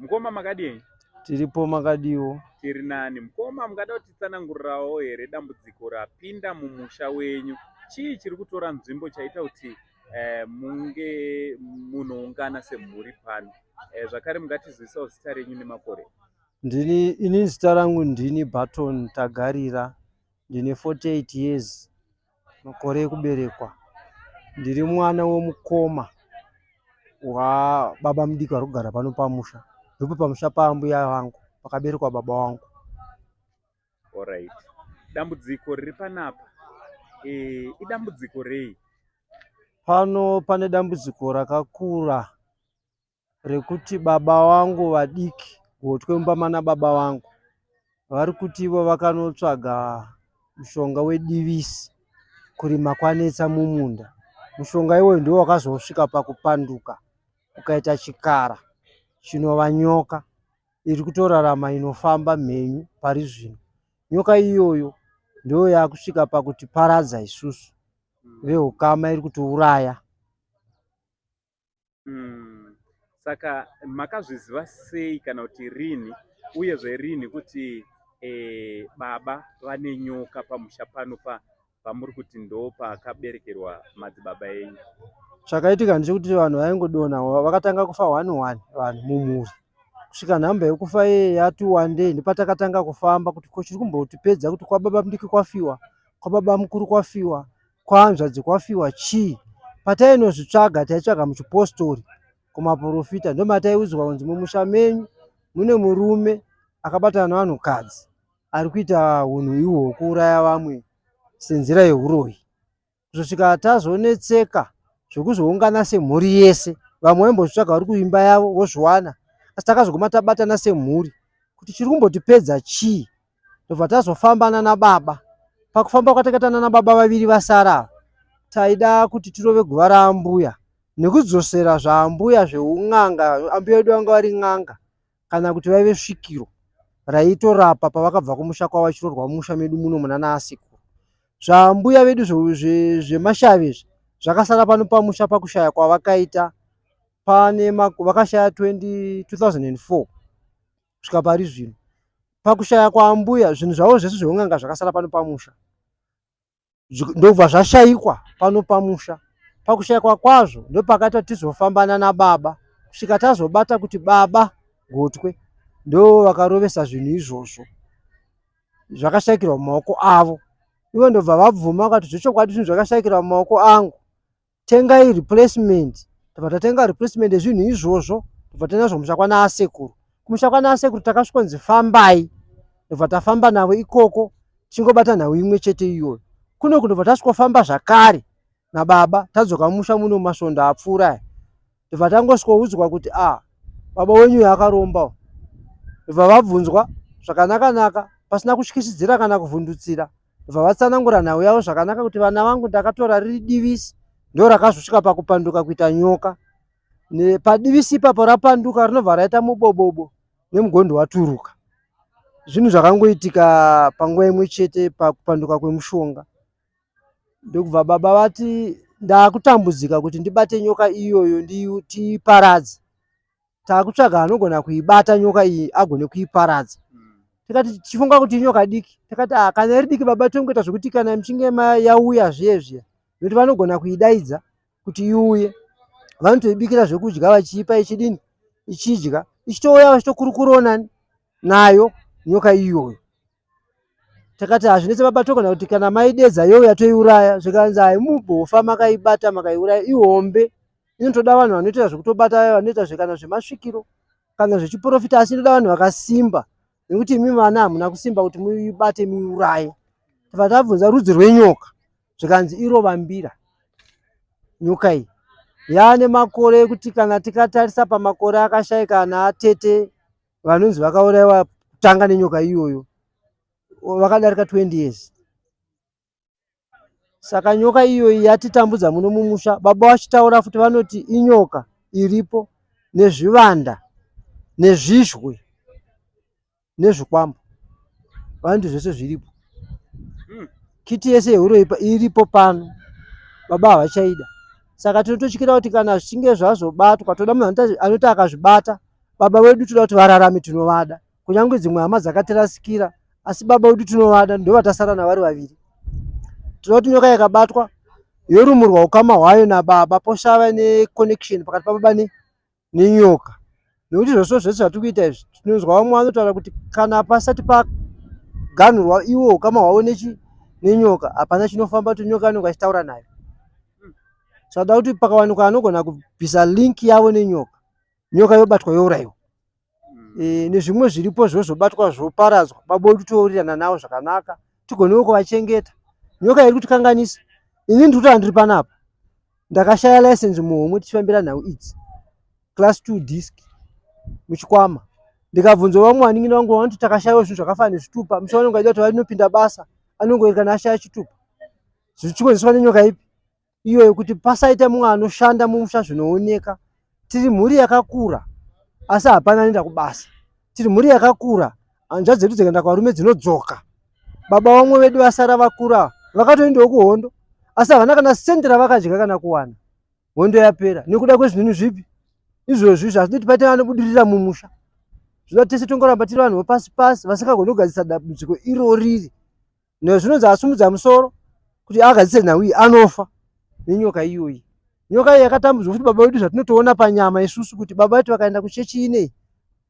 Mukoma makadii? Tiripo makadiwo. Tiri nani. Mukoma mungada kutitsanangurirawo here dambudziko rapinda mumusha wenyu? Chii chiri kutora nzvimbo chaita kuti eh, munge munoungana semhuri pano? Eh, zvakare mungatizivisawo zita renyu nemakore? Ndini ini zita rangu ndini Barton Tagarira ndine 48 years makore ekuberekwa. Ndiri mwana wemukoma wababa mudiki vari kugara pano pamusha. Ndipo pamusha paambuya vangu pakaberekwa baba vangu. Alright. Dambudziko riri panapa e, idambudziko rei? Pano pane dambudziko rakakura rekuti baba vangu vadiki gotwe mumba mana baba vangu vari kuti ivo vakanotsvaga mushonga wedivisi kurima kwanetsa mumunda. Mushonga iwoyu ndiwo wakazosvika pakupanduka ukaita chikara chinova nyoka iri kutorarama inofamba mhenyu pari zvino. Nyoka iyoyo ndiyo yakusvika pakutiparadza isusu vehukama iri kutiuraya. Mm. Saka makazviziva sei kana kuti rini uyezve rini kuti e, baba vane nyoka pamusha pano pa pamuri kuti ndo pakaberekerwa madzibaba enyu? Chakaitika ndechekuti vanhu vaingodonha vakatanga kufa one one vanhu mumhuri kusvika nhamba yekufa iye yati wandei ndopatakatanga kufamba kuti ko chiri kumbotipedza kuti kwababa mudiki kwafiwa kwababa mukuru kwafiwa kwahanzvadzi kwafiwa chii patainozvitsvaga taitsvaga muchipostori kumaporofita ndomataiudzwa kunzi mumusha menyu mune murume akabatana nevanhukadzi ari kuita unhu ihwo hwekuuraya vamwe senzira yeuroyi kuzosvika tazonetseka zvekuzoungana semhuri yese vamwe vaimbozvitsvaga vari kuimba yavo vozviwana asi takazoguma tabatana semhuri kuti chiri kumbotipedza chii ndobva tazofamba nana baba. Pakufamba kwatakaita nana baba vaviri vasara ava, taida kuti tirove guva raambuya nekudzosera zvaambuya zveun'anga. Ambuya vedu vanga vari n'anga kana kuti vaive svikiro raitorapa pavakabva kumusha kwavo vachirorwa mumusha medu muno munana asekuru. Zvaambuya vedu zvemashavi izvi zvakasara pano pamusha pakushaya kwavakaita pane vakashaya 20, 2004 kusvika pari zvino pakushaya kwaambuya zvinhu zvavo zvese zveun'anga zvakasara pano pamusha ndobva zvashaikwa pano pamusha pakushaikwa kwazvo ndopakaita tizofambana nababa kusvika tazobata kuti baba gotwe ndo vakarovesa zvinhu izvozvo zvakashaikirwa mumaoko avo ivo ndobva vabvuma vakati zvechokwadi zvinhu zvakashaikirwa mumaoko angu tengai replacement tobva tatenga replacement yezvinhu izvozvo tobva taenda nazvo kumusha kwana asekuru kumusha kwana asekuru takasvikonzi fambai tobva tafamba navo ikoko tichingobata nhau imwe chete iyoyo kuno kundobva tasvikofamba zvakare nababa tadzoka mumusha muno masvondo apfuura aya ndobva tangosvikoudzwa kuti a ah, baba wenyu uyo akaromba ndobva vabvunzwa zvakanaka naka pasina kutyisidzira kana kuvhundutsira ndobva vatsanangura nhau yavo zvakanaka kuti vana vangu ndakatora riri divisi ndo rakazosvika pakupanduka kuita nyoka padivisi ipapo rapanduka rinobva raita mubobobo nemugondo waturuka zvinhu zvakangoitika panguva imwe chete pakupanduka kwemushonga ndokubva baba vati ndakutambudzika kuti ndibate nyoka iyoyo tiiparadze takutsvaga anogona kuibata nyoka iyi agone kuiparadza tikati tichifunga kuti inyoka diki tikati ah, kana iri diki baba tongoita zvekuti kana muchinge yauya zviye zviya nekuti vanogona kuidaidza kuti iuye vanotoibikira zvekudya vachiipa ichidini ichidya ichitouya vachitokurukurawo nani nayo nyoka iyoyo Takati hazvinetse baba togona kuti kana maidedza youya toiuraya zvikanzi haimubofa makaibata makaiuraya ihombe inotoda vanhu vanoita zvekutobata vanoita zvekana zvemasvikiro kana zvechiprofita asi inoda vanhu vakasimba nekuti imi vana hamuna kusimba kuti muibate muiuraye tobva tabvunza rudzi rwenyoka zvikanzi irovambira nyoka iyi yaane makore ekuti kana tikatarisa pamakore akashaika ana atete vanonzi vakauraiwa kutanga nenyoka iyoyo vakadarika 20 years saka nyoka iyoyi yatitambudza muno mumusha baba vachitaura futi vanoti inyoka iripo nezvivanda nezvizhwe nezvikwambo vanoti zvese zviripo hmm. kiti yese yehuroipa iripo pano baba havachaida saka tinototyira kuti kana zvichinge zvazobatwa toda munhu anoti akazvibata. Baba vedu toda kuti vararame, tinovada. Kunyange dzimwe hama dzakatirasikira, asi baba vedu tinovada, ndovatasara navari vaviri. Tinoda kuti nyoka yakabatwa yorumurwa ukama hwayo nababa, posava neconnection pakati pababa nenyoka. Nekuti zvose zvese zvatiri kuita izvi, tinonzwa vamwe vanotaura kuti kana pasati paganhurwa iwo ukama hwavo nenyoka, hapana chinofamba kuti nyoka anenge achitaura nayo. Saka kuti pakawanikwa anogona kubvisa link yavo nenyoka, nyoka yobatwa yourayiwa. Nezvimwe zviripo zvozobatwa zvoparadzwa, baba vedu towirirana navo zvakanaka, tigonewo kuvachengeta. Nyoka iri kutikanganisa. Ini ndiri kutaura ndiri panapa, ndakashaya license muhomwe tichifambira nhau idzi, class 2 disc muchikwama. Ndikabvunza vamwe vanin'ina vangu vanoti takashayiwa zvinhu zvakafanana nezvitupa, musi vanonge vaida kuti vanopinda basa anongoerekana ashaya chitupa. Zvichikonzeswa nenyoka ipi iyoyo? Kuti pasaita mumwe anoshanda mumusha zvinooneka. Tiri mhuri yakakura asi hapana anoenda kubasa. Tiri mhuri yakakura, hanzvadzi dzedu dzikaenda kuvarume dzinodzoka. Baba vamwe vedu vasara vakura vakatoendawo kuhondo, asi havana kana sendi ravakadya kana kuwana. Hondo yapera nekuda kwezvinhu zvipi izvozvi izvi. Hazvidi kuti paite vanobudirira mumusha, zvinoda tese tongoramba tiri vanhu vepasi pasi vasingagoni kugadzirisa dambudziko iroriri. Nezvinonzi asumudza musoro kuti agadzise nhau iyi anofa nenyoka iyoyi. Nyoka iyi yakatambudzwa futi baba vedu, zvatinotoona panyama isusu kuti baba vedu vakaenda kuchechi inei,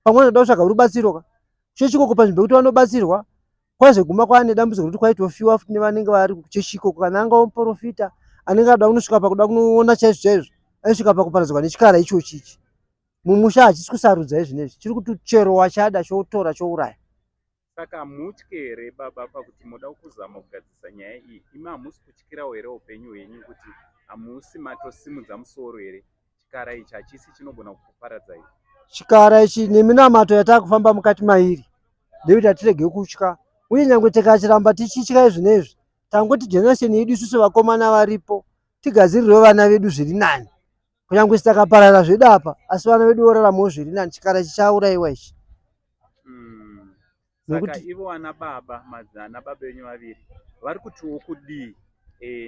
pamwe vanoda kutsvaga rubatsiro ka kuchechi ikoko, panzvimbo yekuti vanobatsirwa kwazoguma kwaane dambudziko rekuti kwaitofiwa futi nevanenge vari kuchechi ikoko. Kana angawo muprofita anenge ada kunosvika pakuda kunoona chaizvo chaizvo, aisvika pakuparadzwa nechikara ichochi ichi. Mumusha hachisi kusarudza izvinezvi, chiri kuti chero wachada chotora chouraya. Saka hamutyi here baba pakuti moda kuzama kugadzirisa nyaya iyi? Imi hamusi kutyirawo here upenyu hwenyu kuti hamusi matosimudza musoro here? Chikara ichi hachisi chinogona kukuparadzai? Chikara ichi neminamato yatakufamba mukati mairi ndekuti hatirege kutya, uye nyangwe tikachiramba tichitya izvinezvi, tangoti generation yedu isusu vakomana varipo tigadzirirewo vana vedu zviri nani. Kunyange takaparara zvedu apa, asi vana vedu voraramawo zviri nani. Chikara ichi chaurayiwa ichi. Saka ivo vana baba, ana baba venyu vaviri vari kutiwo kudii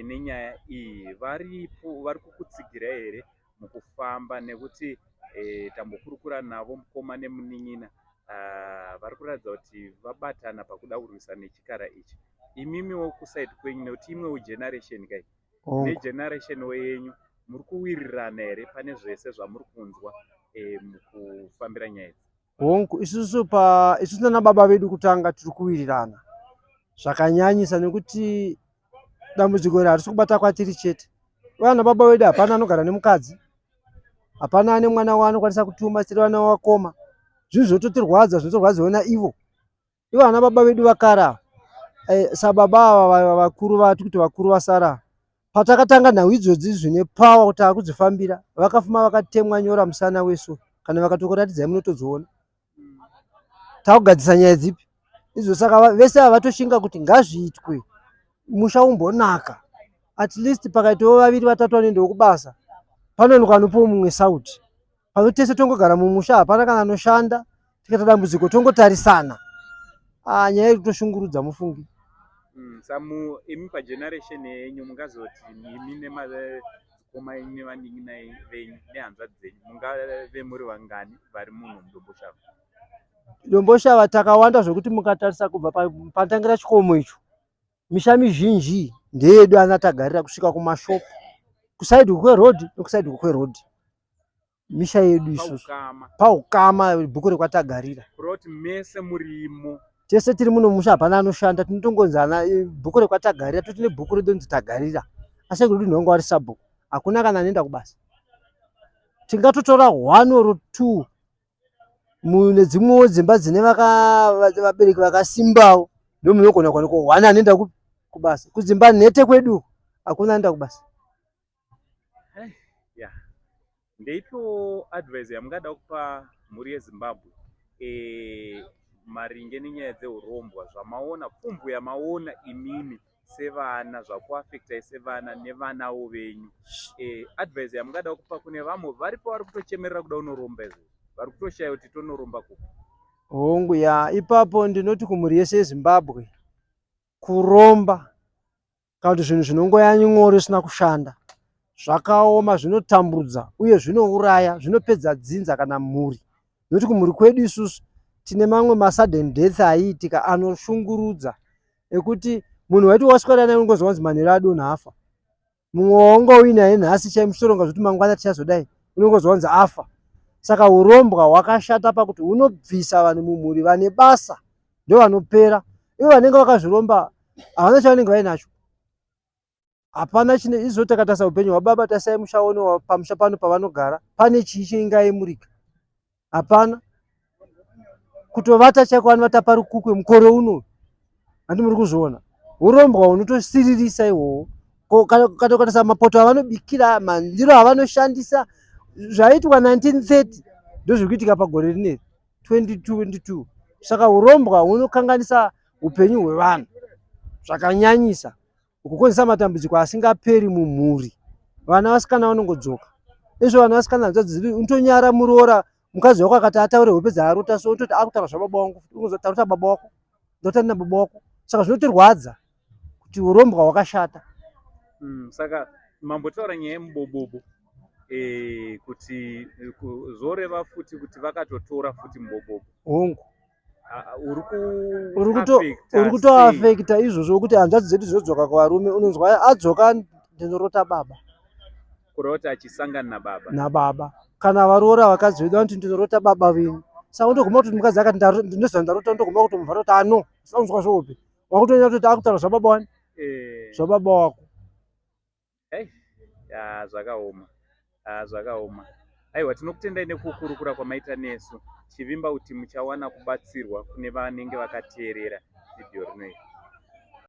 nenyaya iyi? Varipo vari kukutsigira here mukufamba? Nekuti tambokurukura navo mukoma nemunin'ina, vari kuratidza kuti vabatana pakuda kurwisa nechikara ichi. Imimiwo kusaidi kwenyu, nekuti imwewo generation kai negeneration yenyu, muri kuwirirana here pane zvese zvamuri kunzwa mukufambira nyaya idzi? Hongu, isusu pa isusu nana baba vedu kutanga tiri kuwirirana zvakanyanyisa, nekuti dambudziko iri harisi kubata kwatiri chete. Vana baba vedu hapana anogara nemukadzi, hapana ane mwana waanokwanisa kutuma, tiri vana vakoma. Zvinhu zvototirwadza, zvinotorwadziwa naivo ivo vana baba vedu vakara. Sababa ava vakuru vati kuti vakuru vasara, patakatanga nhau idzodzi zvine power kuti akudzifambira, vakafuma vakatemwa nyora musana wesu. Kana vakatokuratidzai munotodziona. Takugadzisa nyaya dzipi izvo? Saka vese ava vatoshinga kuti ngazviitwe, musha umbonaka. At least pakaitawo vaviri vatatu vanoendawo kubasa, panowanikwa anopiwa mumwe sauti. Pano tese tongogara mumusha, hapana kana anoshanda. Tikaita dambudziko tongotarisana. Nyaya iri kutoshungurudza mufungi. Samu imi pageneration yenyu mungazoti imi nemadzikoma enyu nevanin'ina venyu nehanzvadzi dzenyu mungave muri vangani vari muno muDomboshava? Domboshava takawanda zvekuti mukatarisa kubva patangira chikomo icho, misha mizhinji ndeyedu ana tagarira kusvika kumashopu, kusaidhi kwerodhi nekusaidhi kwerodhi, misha yedu isusu paukama, bhuku rekwatagarira. Kuroti mese murimo? Tese tiri muno musha, hapana anoshanda. Tinotongonzi ana bhuku rekwatagarira, toti nebhuku redu rinzi Tagarira, asi kwedu ndinonga vari sabhuku, hakuna kana anoenda kubasa. Tingatotora one or two mune dzimwewo dzimba dzine vabereki vakasimbawo, ndomunogona kuwanikwa one anoenda kubasa. Kudzimba nhete kwedu hakuna anoenda kubasa. Yeah. Ndeipiwo advice yamungada kupa mhuri yeZimbabwe maringe nenyaya dzeurombwa, zvamaona, pfumvu yamaona imimi sevana, zvakuafectai sevana nevanawo venyu? Advice yamungada kupa kune vamwe varipo vari kutochemerera kuda kunoromba izvozvo, vari kutoshaya kuti tonoromba kupi? Hongu, ya, ipapo ndinoti kumhuri yese yeZimbabwe, kuromba kana kuti zvinhu zvinongoya nyoro isina kushanda zvakaoma, zvinotambudza uye zvinouraya, zvinopedza dzinza kana mhuri. Nokuti kumhuri kwedu isusu tine mamwe masudden death aiitika anoshungurudza ekuti munhu waiti waswera naye unongonzwa kunzi manheru adonha afa. Mumwe waunga uinaye nhasi chai muchitoronga zvekuti mangwana tichazodai unongonzwa kunzi afa. Saka hurombwa hwakashata pakuti hunobvisa vanhu mumhuri vane basa ndovanopera. Ivo vanenge vakazviromba havana chavanenge vainacho. Hapana chine izvo takatarisa upenyu hwababa tasai musha uno pamusha pano pavanogara pane chii chingayemurika hapana kutovata chaiko vanovata parukukwe mukore uno handi muri kuzviona urombwa hunotosiririsa ihwohwo kana ukatarisa mapoto avanobikira mandiro avanoshandisa zvaiitwa 1930 ndozviri kuitika pagore rineri 2022 saka urombwa hunokanganisa upenyu hwevanhu zvakanyanyisa kukonzesa matambudziko asingaperi mumhuri. Vana vasikana vanongodzoka. Izvo vana vasikana hanzvadzi dzedu unotonyara muroora mukadzi wako akati ataure hope dzaarota so utoti akutaura zvababa wangu unozoti baba wako ndota ndina baba wako saka zvinotirwadza kuti urombwa hwakashata. Saka mambotaura nyaya yemubobobo e, kuti zvoreva futi kuti vakatotora futi mubobobo. Hongu. Uri kutoafekta izvozvo kuti hanzvadzi dzedu dzinodzoka kuvarume unonzwa adzoka ndinorota baba kurota achisangana nababa nababa kana varoora vakadzi vedu vanoti ndinorota baba venyu saka unotoguma kuti mukadzi akati ndinoziva ndarota unotoguma kutomuvhara kuti ano saunzwa zvohope wakutonya kutoti akutaura zvababa wani eh. zvababa wako Hey, ya zvakaoma. Ah, zvakaoma. Aiwa tinokutendai nekukurukura kwamaita nesu. Tichivimba kuti muchawana kubatsirwa kune vanenge vakateerera vhidhiyo rino iri.